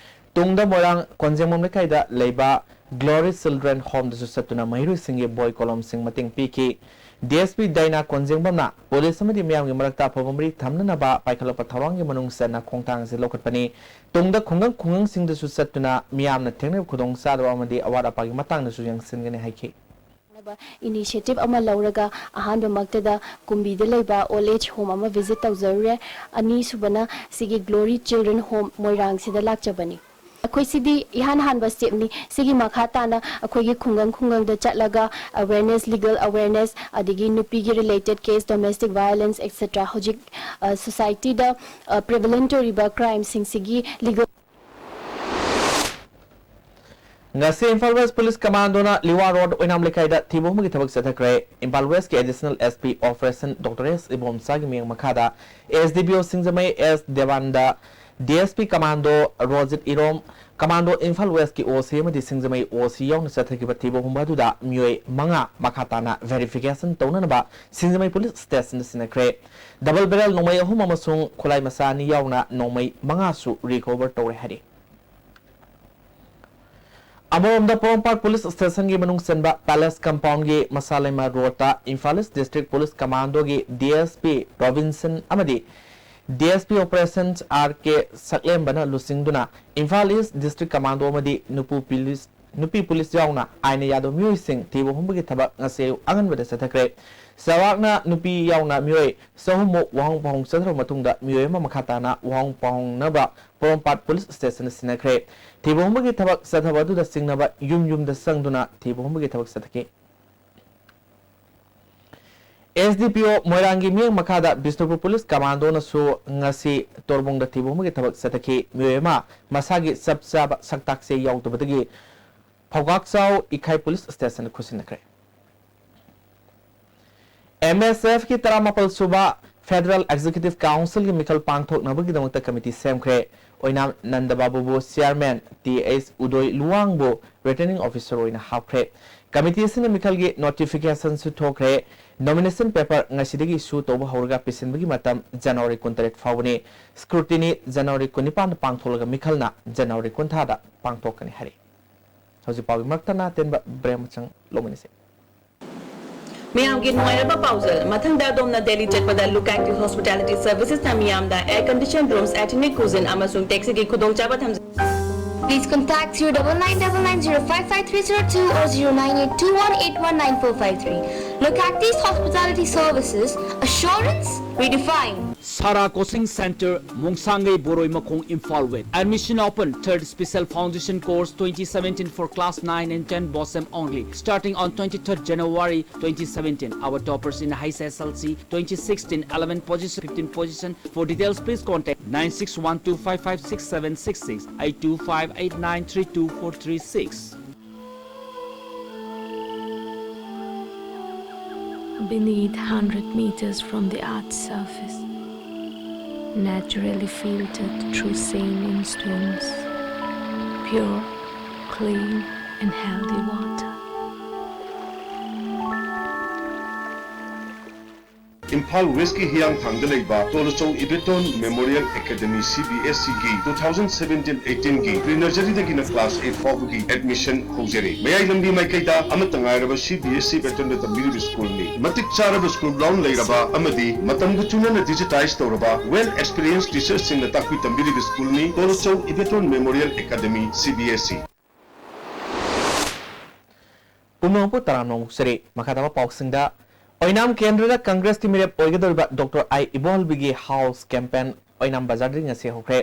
ꯇꯨꯡꯗ ꯃꯣꯏꯔꯥꯡ ꯀꯣꯟꯖꯦꯡꯕꯝ ꯂꯩꯀꯥꯏꯗ ꯂꯩꯕ Glory Children Homeꯗꯁꯨ ꯆꯠꯇꯨꯅ ꯃꯍꯩꯔꯣꯏꯁꯤꯡꯒꯤ ꯕꯣꯏ ꯀꯣꯂꯣꯝꯁꯤꯡ ꯃꯇꯦꯡ ꯄꯤꯈꯤ꯫ D S P ꯗꯥꯏꯅꯥ ꯀꯣꯟꯖꯦꯡꯕꯝꯅ ꯄꯨꯂꯤꯁ ꯑꯃꯗꯤ ꯃꯤꯌꯥꯝꯒꯤ ꯃꯔꯛꯇ ꯑꯐꯕ ꯃꯔꯤ ꯊꯝꯅꯅꯕ ꯄꯥꯏꯈꯠꯂꯛꯄ ꯊꯧꯔꯥꯡꯒꯤ ꯃꯅꯨꯡ ꯆꯟꯅ ꯈꯣꯡꯊꯥꯡ ꯑꯁꯤ ꯂꯧꯈꯠꯄꯅꯤ꯫ ꯇꯨꯡꯗ ꯈꯨꯡꯒꯪ ꯈꯨꯡꯒꯪꯁꯤꯡꯗꯁꯨ ꯆꯠꯇꯨꯅ ꯃꯤꯌꯥꯝꯅ ꯊꯦꯡꯅꯔꯤꯕ ꯈꯨꯗꯣꯡꯆꯥꯗꯕ ꯑꯃꯗꯤ ꯑꯋꯥꯠ ꯑꯄꯥꯒꯤ ꯃꯇꯥꯡꯗꯁꯨ ꯌꯦꯡꯁꯤꯟꯒꯅꯤ ꯍꯥꯏꯈꯤ꯫ ꯏꯅꯤꯁꯤꯌꯦꯇꯤꯚ ꯑꯃ ꯂꯧꯔꯒ ꯑꯍꯥꯟꯕꯃꯛꯇꯗ ꯀꯨꯝꯕꯤꯗ ꯂꯩꯕ ꯑꯣꯜ ꯑꯦꯖ ꯍꯣꯝ ꯑꯃ ꯚꯤꯖꯤꯠ ꯇꯧꯖꯔꯨꯔꯦ꯫ ꯑꯅꯤꯁꯨꯕꯅ ꯁꯤꯒꯤ ꯒ꯭ꯂꯣꯔꯤ ꯆꯤꯜꯗ꯭ꯔꯦꯟ ꯍꯣꯝ ꯃꯣꯏꯔꯥꯡꯁꯤꯗ ꯂꯥꯛꯆꯕꯅꯤ꯫ ꯑꯩꯈꯣꯏ ꯁꯤꯗꯤ ꯏꯍꯥꯟ ꯍꯥꯟꯕ ꯁ꯭ꯇꯦꯞꯅꯤ꯫ ꯁꯤꯒꯤ ꯃꯈꯥ ꯇꯥꯅ ꯑꯩꯈꯣꯏꯒꯤ ꯈꯨꯡꯒꯪ ꯈꯨꯡꯒꯪꯗ ꯆꯠꯂꯒ ꯑꯋꯦꯔꯅꯦꯁ, ꯂꯤꯒꯦꯜ ꯑꯋꯦꯔꯅꯦꯁ, ꯑꯗꯒꯤ ꯅꯨꯄꯤꯒꯤ related case, domestic violence, etcetera ꯍꯧꯖꯤꯛ ꯁꯣꯁꯥꯏꯇꯤꯗ ꯄ꯭ꯔꯤꯚꯦꯂꯦꯟꯠ ꯑꯣꯏꯔꯤꯕ ꯀ꯭ꯔꯥꯏꯝꯁꯤꯡꯁꯤꯒꯤ ꯂꯤꯒꯦꯜ꯫ ꯉꯁꯤ ꯏꯝꯐꯥꯜ ꯋꯦꯁ ꯄꯨꯂꯤꯁ ꯀꯃꯥꯟꯗꯣꯅ ꯂꯤꯋꯥ ꯔꯣꯗ ꯑꯣꯏꯅꯥꯝ ꯂꯩꯀꯥꯏꯗ ꯊꯤꯕ ꯍꯨꯝꯕꯒꯤ ꯊꯕꯛ ꯆꯠꯊꯈ꯭ꯔꯦ꯫ ꯏꯝꯐꯥꯜ ꯋꯦꯁꯀꯤ additional S P operation doctor S ꯏꯕꯣꯝꯆꯥꯒꯤ ꯃꯤꯠꯌꯦꯡ ꯃꯈꯥꯗ S D P O Singjamei S Debananda, D S P commando Rojit Irom, commando Imphal ꯋꯦꯁꯀꯤ ꯑꯣ ꯁꯤ ꯑꯃꯗꯤ ꯁꯤꯡꯖꯃꯩ ꯑꯣ ꯁꯤ ꯌꯥꯎꯅ ꯆꯠꯊꯈꯤꯕ ꯊꯤꯕ ꯍꯨꯝꯕ ꯑꯗꯨꯗ ꯃꯤꯑꯣꯏ ꯃꯉꯥ ꯃꯈꯥ ꯇꯥꯅ ꯚꯦꯔꯤꯐꯤꯀꯦꯁꯟ ꯇꯧꯅꯅꯕ ꯁꯤꯡꯖꯃꯩ ꯄꯨꯂꯤꯁ ꯁ꯭ꯇꯦꯁꯟꯗ ꯁꯤꯟꯅꯈ꯭ꯔꯦ꯫ ꯗꯕꯜ ꯕꯦꯔꯦꯜ ꯅꯣꯡꯃꯩ ꯑꯍꯨꯝ ꯑꯃꯁꯨꯡ ꯈꯨꯠꯂꯥꯏ ꯃꯆꯥ ꯑꯅꯤ ꯌꯥꯎꯅ ꯅꯣꯡꯃꯩ ꯃꯉꯥꯁꯨ ꯔꯤꯀꯣꯚꯔ ꯇꯧꯔꯦ ꯍꯥꯏꯔꯤ꯫ ꯑꯃꯔꯣꯝꯗ ꯄꯣꯔꯣꯝꯄꯥꯠ ꯄꯨꯂꯤꯁ ꯁ꯭ꯇꯦꯁꯟꯒꯤ ꯃꯅꯨꯡ ꯆꯟꯕ ꯄꯦꯂꯦꯁ ꯀꯝꯄꯥꯎꯟꯒꯤ ꯃꯁꯥꯂꯩꯃ ꯔꯣꯗꯇ ꯏꯝꯐꯥꯜ ꯏꯁ ꯗꯤꯁꯇ꯭ꯔꯤꯛ ꯄꯨꯂꯤꯁ ꯀꯃꯥꯟꯗꯣꯒꯤ ꯗꯤ ꯑꯦꯁ ꯄꯤ ꯔꯣꯕꯤꯟꯁꯟ ꯑꯃꯗꯤ ꯗꯤ ꯑꯦꯁ ꯄꯤ ꯑꯣꯄꯔꯦꯁꯟꯁ ꯑꯥꯔ ꯀꯦ ꯁꯛꯂꯦꯝꯕꯅ ꯂꯨꯆꯤꯡꯗꯨꯅ ꯏꯝꯐꯥꯜ ꯏꯁ ꯗꯤꯁꯇ꯭ꯔꯤꯛ ꯀꯃꯥꯟꯗꯣ ꯑꯃꯗꯤ ꯅꯨꯄꯨ ꯄꯨꯂꯤꯁ, ꯅꯨꯄꯤ ꯄꯨꯂꯤꯁ ꯌꯥꯎꯅ ꯑꯥꯏꯟꯅ ꯌꯥꯗꯕ ꯃꯤꯑꯣꯏꯁꯤꯡ ꯊꯤꯕ ꯍꯨꯝꯕꯒꯤ ꯊꯕꯛ ꯉꯁꯤ ꯑꯌꯨꯛ ꯑꯉꯟꯕꯗ ꯆꯠꯊꯈ꯭ꯔꯦ꯫ ꯆꯥꯎꯔꯥꯛꯅ ꯅꯨꯄꯤ ꯌꯥꯎꯅ ꯃꯤꯑꯣꯏ ꯆꯍꯨꯝꯃꯨꯛ ꯋꯥꯍꯪ ꯄꯥꯎꯍꯪ ꯆꯠꯊꯔꯕ ꯃꯇꯨꯡꯗ ꯃꯤꯑꯣꯏ ꯑꯃ ꯃꯈꯥ ꯇꯥꯅ ꯋꯥꯍꯪ ꯄꯥꯎꯍꯪꯅꯕ ꯄꯣꯔꯣꯝꯄꯥꯠ ꯄꯨꯂꯤꯁ ꯁ꯭ꯇꯦꯁꯟꯗ ꯁꯤꯟꯅꯈ꯭ꯔꯦ꯫ ꯊꯤꯕ ꯍꯨꯝꯕꯒꯤ ꯊꯕꯛ ꯆꯠꯊꯕ ꯑꯗꯨꯗ ꯆꯤꯡꯅꯕ ꯌꯨꯝ ꯌꯨꯝꯗ ꯆꯪꯗꯨꯅ ꯊꯤꯕ ꯍꯨꯝꯕꯒꯤ ꯊꯕꯛ ꯆꯠꯊꯈꯤ꯫ ꯑꯦꯁ ꯗꯤ ꯄꯤ ꯑꯣ ꯃꯣꯏꯔꯥꯡꯒꯤ ꯃꯤꯠꯌꯦꯡ ꯃꯈꯥꯗ ꯕꯤꯁꯅꯨꯄꯨꯔ ꯄꯨꯂꯤꯁ ꯀꯃꯥꯟꯗꯣꯅꯁꯨ ꯉꯁꯤ ꯇꯣꯔꯕꯨꯡꯗ ꯊꯤꯕ ꯍꯨꯝꯕꯒꯤ ꯊꯕꯛ ꯆꯠꯊꯈꯤ꯫ ꯃꯤꯑꯣꯏ ꯑꯃ ꯃꯁꯥꯒꯤ ꯆꯞ ꯆꯥꯕ ꯁꯛꯇꯥꯛ ꯆꯦ ꯌꯥꯎꯗꯕꯗꯒꯤ ꯐꯧꯒꯥꯛꯆꯥꯎ ꯏꯈꯥꯏ ꯄꯨꯂꯤꯁ ꯁ꯭ꯇꯦꯁꯟꯗ ꯈꯨꯠꯁꯤꯟꯅꯈ꯭ꯔꯦ꯫ ꯑꯦꯝ ꯑꯦꯁ ꯑꯦꯐꯀꯤ ꯇꯔꯥꯃꯥꯄꯜ ꯁꯨꯕ ꯐꯦꯗꯔꯦꯜ ꯑꯦꯛꯖꯤꯀ꯭ꯌꯨꯇꯤꯚ ꯀꯥꯎꯟꯁꯤꯜꯒꯤ ꯃꯤꯈꯜ ꯄꯥꯡꯊꯣꯛꯅꯕꯒꯤꯗꯃꯛꯇ ꯀꯃꯤꯇꯤ ꯁꯦꯝꯈ꯭ꯔꯦ꯫ ꯑꯣꯏꯅꯥꯝ ꯅꯟꯗꯕꯥꯕꯨꯕꯨ ꯆꯤꯌꯥꯔꯃꯦꯟ, ꯇꯤ ꯑꯩꯆ ꯎꯗꯣꯏ ꯂꯨꯋꯥꯡꯕꯨ ꯔꯤꯇꯔꯅꯤꯡ ꯑꯣꯐꯤꯁꯔ ꯑꯣꯏꯅ ꯍꯥꯞꯈ꯭ꯔꯦ꯫ ꯀꯃꯤꯇꯤ ꯑꯁꯤꯅ ꯃꯤꯈꯜꯒꯤ ꯅꯣꯇꯤꯐꯤꯀꯦꯁꯟꯁꯨ ꯊꯣꯛꯈ꯭ꯔꯦ꯫ ꯅꯣꯃꯤꯅꯦꯁꯟ ꯄꯦꯄꯔ ꯉꯁꯤꯗꯒꯤ ꯏꯁꯨ ꯇꯧꯕ ꯍꯧꯔꯒ ꯄꯤꯁꯤꯟꯕꯒꯤ ꯃꯇꯝ ꯖꯅꯋꯥꯔꯤ ꯀꯨꯟꯇꯔꯦꯠ ꯐꯥꯎꯕꯅꯤ꯫ ꯁ꯭ꯀ꯭ꯔꯨꯇꯤꯅꯤ ꯖꯅꯋꯥꯔꯤ ꯀꯨꯟꯅꯤꯄꯥꯟꯗ ꯄꯥꯡꯊꯣꯛꯂꯒ ꯃꯤꯈꯜꯅ ꯖꯅꯋꯥꯔꯤ ꯀꯨꯟꯊ꯭ꯔꯥꯗ ꯄꯥꯡꯊꯣꯛꯀꯅꯤ ꯍꯥꯏꯔꯤ꯫ ꯍꯧꯖꯤꯛ ꯄꯥꯎꯒꯤ ꯃꯔꯛ ꯊꯠꯅ ꯑꯇꯦꯟꯕ ꯕ꯭ꯔꯦꯛ ꯑꯃꯇꯪ ꯂꯧꯃꯤꯟꯅꯁꯤ꯫ ꯃꯌꯥꯝꯒꯤ ꯅꯨꯡꯉꯥꯏꯔꯕ ꯄꯥꯎꯖꯦꯜ꯫ ꯃꯊꯪꯗ ꯑꯗꯣꯝꯅ ꯗꯦꯜꯂꯤ ꯆꯠꯄꯗ ꯂꯨꯀꯥꯛꯀꯤ ꯍꯣꯁꯄꯤꯇꯥꯂꯤꯇꯤ ꯁꯔꯚꯤꯁꯦꯁꯅ ꯃꯤꯌꯥꯝꯗ ꯑꯦꯌꯔ ꯀꯟꯗꯤꯁꯟ ꯔꯨꯝꯁ, ꯑꯦꯊꯅꯤꯛ ꯀꯨꯖꯤꯟ ꯑꯃꯁꯨꯡ ꯇꯦꯛꯁꯤꯒꯤ ꯈꯨꯗꯣꯡꯆꯥꯕ ꯊꯝꯖꯩ꯫ Please contact zero double nine double nine zero five five three zero two or zero nine eight two one eight one nine four five three. Localities Hospitality Services, assurance redefined. Sara Coaching Center, Mongsangai Boroi Makhong, Imphal West. Admission open, third special foundation course twenty seventeen for class nine and ten BOSEM only. Starting on twenty-third January twenty seventeen. Our toppers in H S S L C twenty sixteen, eleven position, fifteen position. For details, please contact nine six one two five five six seven six six, eight two five eight nine three two four three six. Beneath, hundred meters from the earth's surface, naturally filtered through saline streams, pure, clean, and healthy water. Imphal ꯋꯦꯁꯀꯤ ꯍꯤꯌꯥꯡꯊꯥꯡꯗ ꯂꯩꯕ Tolchou Ibeton memorial academy, C B S ꯏꯒꯤ two thousand seventeen ꯑꯩꯠꯇꯤꯟꯒꯤ pre ꯅꯔꯖꯔꯤꯗꯒꯤꯅ class eight ꯐꯥꯎꯕꯒꯤ admission ꯍꯧꯖꯔꯤ꯫ ꯃꯌꯥꯏ ꯂꯝꯕꯤ ꯃꯥꯏꯀꯩꯗ ꯑꯃꯠꯇ ꯉꯥꯏꯔꯕ ꯁꯤ ꯕꯤ ꯑꯦꯁ ꯏ ꯄꯦꯇꯔꯟꯗ ꯇꯝꯕꯤꯔꯤꯕ ꯁ꯭ꯀꯨꯜꯅꯤ꯫ ꯃꯇꯤꯛ ꯆꯥꯔꯕ ꯁ꯭ꯀꯨꯜ ꯒ꯭ꯔꯥꯎꯟ ꯂꯩꯔꯕ ꯑꯃꯗꯤ ꯃꯇꯝꯒ ꯆꯨꯅꯅ ꯗꯤꯖꯤꯇꯥꯏꯖ ꯇꯧꯔꯕ ꯋꯦꯜ ꯑꯦꯛꯁꯄꯤꯔꯤꯌꯦꯟꯁ ꯇꯤꯆꯔꯁꯤꯡꯅ ꯇꯥꯛꯄꯤ ꯇꯝꯕꯤꯔꯤꯕ ꯁ꯭ꯀꯨꯜꯅꯤ Tolchou Ibeton memorial academy, C B S E. ꯄꯨꯝꯅꯃꯛꯄꯨ ꯇꯔꯥꯝꯅ ꯑꯣꯛꯆꯔꯤ꯫ ꯃꯈꯥ ꯇꯥꯕ ꯄꯥꯎꯁꯤꯡꯗ, ꯑꯣꯏꯅꯥꯝ ꯀꯦꯟꯗ꯭ꯔꯗ ꯀꯪꯒ꯭ꯔꯦꯁꯀꯤ ꯃꯤꯔꯦꯞ ꯑꯣꯏꯒꯗꯧꯔꯤꯕ ꯗꯣꯛꯇꯔ ꯑꯥꯏ ꯏꯕꯣꯍꯜꯕꯤꯒꯤ ꯍꯥꯎꯁ ꯀꯦꯝꯄꯦꯟ ꯑꯣꯏꯅꯥꯝ ꯕꯖꯥꯔꯗꯒꯤ ꯉꯁꯤ ꯍꯧꯈ꯭ꯔꯦ꯫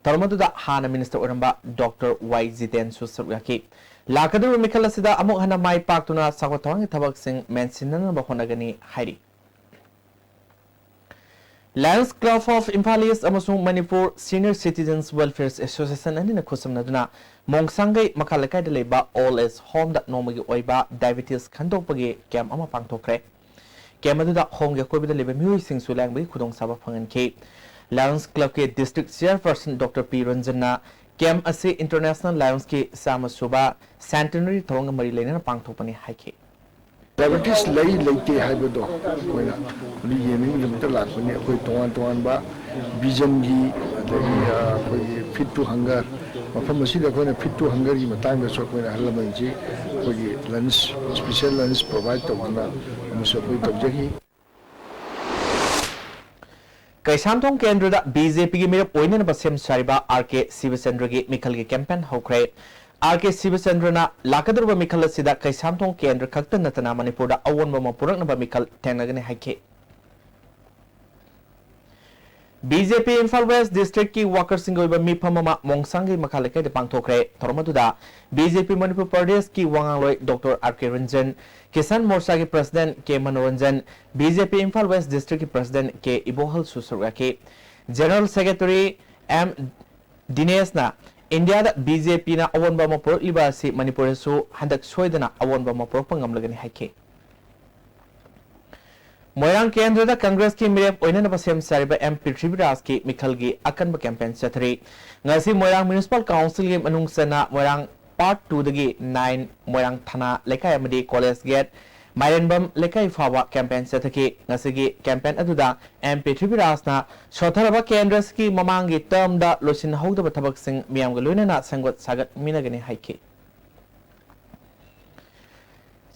ꯊꯧꯔꯝ ꯑꯗꯨꯗ ꯍꯥꯟꯅ ꯃꯤꯅꯤꯁꯇꯔ ꯑꯣꯏꯔꯝꯕ ꯗꯣꯛꯇꯔ ꯋꯥꯏ ꯖꯤꯇꯦꯟꯁꯨ ꯁꯔꯨꯛ ꯌꯥꯈꯤ꯫ ꯂꯥꯛꯀꯗꯧꯔꯤꯕ ꯃꯤꯈꯜ ꯑꯁꯤꯗ ꯑꯃꯨꯛ ꯍꯟꯅ ꯃꯥꯏ ꯄꯥꯛꯇꯨꯅ ꯆꯥꯎꯈꯠ ꯊꯧꯔꯥꯡꯒꯤ ꯊꯕꯛꯁꯤꯡ ꯃꯦꯟꯁꯤꯟꯅꯅꯕ ꯍꯣꯠꯅꯒꯅꯤ ꯍꯥꯏꯔꯤ꯫ Lions Club of Imphal East ꯑꯃꯁꯨꯡ Manipur Senior Citizens Welfare Association ꯑꯅꯤꯅ ꯈꯨꯠꯁꯝꯅꯗꯨꯅ ꯃꯣꯡꯁꯥꯡꯒꯩ ꯃꯈꯥ ꯂꯩꯀꯥꯏꯗ ꯂꯩꯕ ꯑꯣꯜ ꯑꯦꯖ ꯍꯣꯝꯗ ꯅꯣꯡꯃꯒꯤ ꯑꯣꯏꯕ ꯗꯥꯏꯕꯤꯇꯤꯁ ꯈꯟꯗꯣꯛꯄꯒꯤ ꯀꯦꯝꯞ ꯑꯃ ꯄꯥꯡꯊꯣꯛꯈ꯭ꯔꯦ꯫ ꯀꯦꯝꯞ ꯑꯗꯨꯗ ꯍꯣꯝꯒꯤ ꯑꯀꯣꯏꯕꯗ ꯂꯩꯕ ꯃꯤꯑꯣꯏꯁꯤꯡꯁꯨ ꯂꯥꯌꯦꯡꯕꯒꯤ ꯈꯨꯗꯣꯡꯆꯥꯕ ꯐꯪꯍꯟꯈꯤ꯫ Lions Clubꯀꯤ District Chairperson ꯗꯣꯛꯇꯔ ꯄꯤ ꯔꯟꯖꯟꯅ ꯀꯦꯝꯞ ꯑꯁꯤ International Lionsꯀꯤ ꯆꯥꯝꯃ ꯁꯨꯕ Centenary ꯊꯧꯔꯝꯒ ꯃꯔꯤ ꯂꯩꯅꯅ ꯄꯥꯡꯊꯣꯛꯄꯅꯤ ꯍꯥꯏꯈꯤ꯫ ꯗꯥꯏꯕꯦꯇꯤꯁ ꯂꯩ ꯂꯩꯇꯦ ꯍꯥꯏꯕꯗꯣ ꯑꯩꯈꯣꯏꯅ ꯍꯧꯖꯤꯛ ꯌꯦꯡꯅꯕꯒꯤꯗꯃꯛꯇ ꯂꯥꯛꯄꯅꯤ꯫ ꯑꯩꯈꯣꯏ ꯇꯣꯉꯥꯟ ꯇꯣꯉꯥꯟꯕ ꯚꯤꯖꯟꯒꯤ, ꯑꯗꯒꯤ, ꯑ, ꯑꯩꯈꯣꯏꯒꯤ Feed to Hunger, ꯃꯐꯝ ꯑꯁꯤꯗ ꯑꯩꯈꯣꯏꯅ Feed to Hungerꯒꯤ ꯃꯇꯥꯡꯗꯁꯨ ꯑꯩꯈꯣꯏꯅ ꯑꯍꯜ ꯂꯃꯟꯁꯤ ꯑꯩꯈꯣꯏꯒꯤ lunch, special lunch provide ꯇꯧꯗꯨꯅ ꯑꯃꯁꯨ ꯑꯩꯈꯣꯏ ꯇꯧꯖꯈꯤ꯫ ꯀꯩꯁꯥꯝꯊꯣꯡ ꯀꯦꯟꯗ꯭ꯔꯗ ꯕꯤ ꯖꯦ ꯄꯤꯒꯤ ꯃꯤꯔꯦꯞ ꯑꯣꯏꯅꯅꯕ ꯁꯦꯝ ꯁꯥꯔꯤꯕ ꯑꯥꯔ ꯀꯦ ꯁꯤꯕꯆꯟꯗ꯭ꯔꯒꯤ ꯃꯤꯈꯜꯒꯤ ꯀꯦꯝꯄꯦꯟ ꯍꯧꯈ꯭ꯔꯦ꯫ ꯑꯥꯔ ꯀꯦ ꯁꯤꯕꯆꯟꯗ꯭ꯔꯅ ꯂꯥꯛꯀꯗꯧꯔꯤꯕ ꯃꯤꯈꯜ ꯑꯁꯤꯗ ꯀꯩꯁꯥꯝꯊꯣꯡ ꯀꯦꯟꯗ꯭ꯔ ꯈꯛꯇ ꯅꯠꯇꯅ ꯃꯅꯤꯄꯨꯔꯗ ꯑꯑꯣꯟꯕ ꯑꯃ ꯄꯨꯔꯛꯅꯕ ꯃꯤꯈꯜ ꯊꯦꯡꯅꯒꯅꯤ ꯍꯥꯏꯈꯤ꯫ ꯕꯤ ꯖꯦ ꯄꯤ ꯏꯝꯐꯥꯜ ꯋꯦꯁ ꯗꯤꯁꯇ꯭ꯔꯤꯛꯀꯤ ꯋꯥꯀꯔꯁꯤꯡꯒꯤ ꯑꯣꯏꯕ ꯃꯤꯐꯝ ꯑꯃ ꯃꯣꯡꯁꯥꯡꯒꯩ ꯃꯈꯥ ꯂꯩꯀꯥꯏꯗ ꯄꯥꯡꯊꯣꯛꯈ꯭ꯔꯦ꯫ ꯊꯧꯔꯝ ꯑꯗꯨꯗ ꯕꯤ ꯖꯦ ꯄꯤ ꯃꯅꯤꯄꯨꯔ ꯄ꯭ꯔꯗꯦꯁꯀꯤ ꯋꯥ ꯉꯥꯡꯂꯣꯏ ꯗꯣꯛꯇꯔ ꯑꯥꯔ ꯀꯦ ꯔꯟꯖꯟ, ꯀꯤꯁꯥꯟ ꯃꯣꯔꯆꯥꯒꯤ ꯄ꯭ꯔꯁꯤꯗꯦꯟꯠ ꯀꯦ ꯃꯅꯣꯔꯟꯖꯟ, ꯕꯤ ꯖꯦ ꯄꯤ ꯏꯝꯐꯥꯜ ꯋꯦꯁ ꯗꯤꯁꯇ꯭ꯔꯤꯛꯀꯤ ꯄ꯭ꯔꯁꯤꯗꯦꯟꯠ ꯀꯦ ꯏꯕꯣꯍꯜꯁꯨ ꯁꯔꯨꯛ ꯌꯥꯈꯤ꯫ ꯖꯦꯅꯔꯦꯜ ꯁꯦꯀ꯭ꯔꯦꯇꯔꯤ ꯑꯦꯝ ꯗꯤꯅꯦꯁꯅ ꯏꯟꯗꯤꯌꯥꯗ ꯕꯤ ꯖꯦ ꯄꯤꯅ ꯑꯑꯣꯟꯕ ꯑꯃ ꯄꯨꯔꯛꯂꯤꯕ ꯑꯁꯤ ꯃꯅꯤꯄꯨꯔꯗꯁꯨ ꯍꯟꯗꯛ ꯁꯣꯏꯗꯅ ꯑꯑꯣꯟꯕ ꯑꯃ ꯄꯨꯔꯛꯄ ꯉꯝꯂꯒꯅꯤ ꯍꯥꯏꯈꯤ꯫ ꯃꯣꯏꯔꯥꯡ ꯀꯦꯟꯗ꯭ꯔꯗ ꯀꯪꯒ꯭ꯔꯦꯁꯀꯤ ꯃꯤꯔꯦꯞ ꯑꯣꯏꯅꯅꯕ ꯁꯦꯝ ꯁꯥꯔꯤꯕ ꯑꯦꯝ ꯄ꯭ꯔꯤꯊꯤꯕꯤꯔꯥꯖꯀꯤ ꯃꯤꯈꯜꯒꯤ ꯑꯀꯟꯕ ꯀꯦꯝꯄꯦꯟ ꯆꯠꯊꯔꯤ꯫ ꯉꯁꯤ ꯃꯣꯏꯔꯥꯡ ꯃ꯭ꯌꯨꯅꯤꯁꯤꯄꯥꯜ ꯀꯥꯎꯟꯁꯤꯜꯒꯤ ꯃꯅꯨꯡ ꯆꯟꯅ ꯃꯣꯏꯔꯥꯡ ꯄꯥꯔꯠ ꯇꯨꯗꯒꯤ ꯅꯥꯏꯟ ꯃꯣꯏꯔꯥꯡ ꯊꯅꯥ ꯂꯩꯀꯥꯏ ꯑꯃꯗꯤ ꯀꯣꯂꯦꯖ ꯒꯦꯠ ꯃꯥꯏꯔꯦꯟꯕꯝ ꯂꯩꯀꯥꯏ ꯐꯥꯎꯕ ꯀꯦꯝꯄꯦꯟ ꯆꯠꯊꯈꯤ꯫ ꯉꯁꯤꯒꯤ ꯀꯦꯝꯄꯦꯟ ꯑꯗꯨꯗ ꯑꯦꯝ ꯄ꯭ꯔꯤꯊꯤꯕꯤꯔꯥꯖꯅ ꯁꯣꯠꯊꯔꯕ ꯀꯦꯟꯗ꯭ꯔꯁꯤꯒꯤ ꯃꯃꯥꯡꯒꯤ ꯇꯔꯝꯗ ꯂꯣꯏꯁꯤꯟꯍꯧꯗꯕ ꯊꯕꯛꯁꯤꯡ ꯃꯤꯌꯥꯝꯒ ꯂꯣꯏꯅꯅ ꯁꯦꯝꯒꯠ ꯁꯥꯒꯠꯃꯤꯟꯅꯒꯅꯤ ꯍꯥꯏꯈꯤ꯫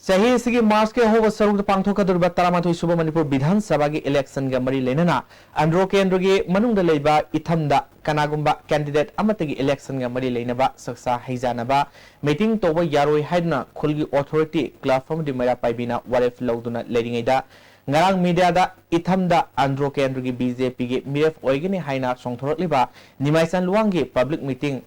ꯆꯍꯤ ꯑꯁꯤꯒꯤ ꯃꯥꯔꯆꯀꯤ ꯑꯍꯧꯕ ꯁꯔꯨꯛꯇ ꯄꯥꯡꯊꯣꯛꯀꯗꯧꯔꯤꯕ ꯇꯔꯥꯃꯥꯊꯣꯏ ꯁꯨꯕ ꯃꯅꯤꯄꯨꯔ ꯕꯤꯙꯥꯟ ꯁꯚꯥꯒꯤ ꯏꯂꯦꯛꯁꯟꯒ ꯃꯔꯤ ꯂꯩꯅꯅ ꯑꯟꯗ꯭ꯔꯣ ꯀꯦꯟꯗ꯭ꯔꯒꯤ ꯃꯅꯨꯡꯗ ꯂꯩꯕ ꯏꯊꯝꯗ ꯀꯅꯥꯒꯨꯝꯕ ꯀꯦꯟꯗꯤꯗꯦꯠ ꯑꯃꯠꯇꯒꯤ ꯏꯂꯦꯛꯁꯟꯒ ꯃꯔꯤ ꯂꯩꯅꯕ ꯆꯥꯛꯆꯥ ꯍꯩꯖꯥꯟꯅꯕ ꯃꯤꯇꯤꯡ ꯇꯧꯕ ꯌꯥꯔꯣꯏ ꯍꯥꯏꯗꯨꯅ ꯈꯨꯜꯒꯤ ꯑꯣꯊꯣꯔꯤꯇꯤ, ꯀ꯭ꯂꯕ ꯑꯃꯗꯤ ꯃꯩꯔꯥ ꯄꯥꯏꯕꯤꯅ ꯋꯥꯔꯦꯞ ꯂꯧꯗꯨꯅ ꯂꯩꯔꯤꯉꯩꯗ, ꯉꯔꯥꯡ ꯃꯤꯗꯤꯌꯥꯗ ꯏꯊꯝꯗ ꯑꯟꯗ꯭ꯔꯣ ꯀꯦꯟꯗ꯭ꯔꯒꯤ ꯕꯤ ꯖꯦ ꯄꯤꯒꯤ ꯃꯤꯔꯦꯞ ꯑꯣꯏꯒꯅꯤ ꯍꯥꯏꯅ ꯆꯣꯡꯊꯣꯔꯛꯂꯤꯕ ꯅꯤꯃꯥꯏꯆꯥꯟ ꯂꯨꯋꯥꯡꯒꯤ ꯄꯕ꯭ꯂꯤꯛ ꯃꯤꯇꯤꯡ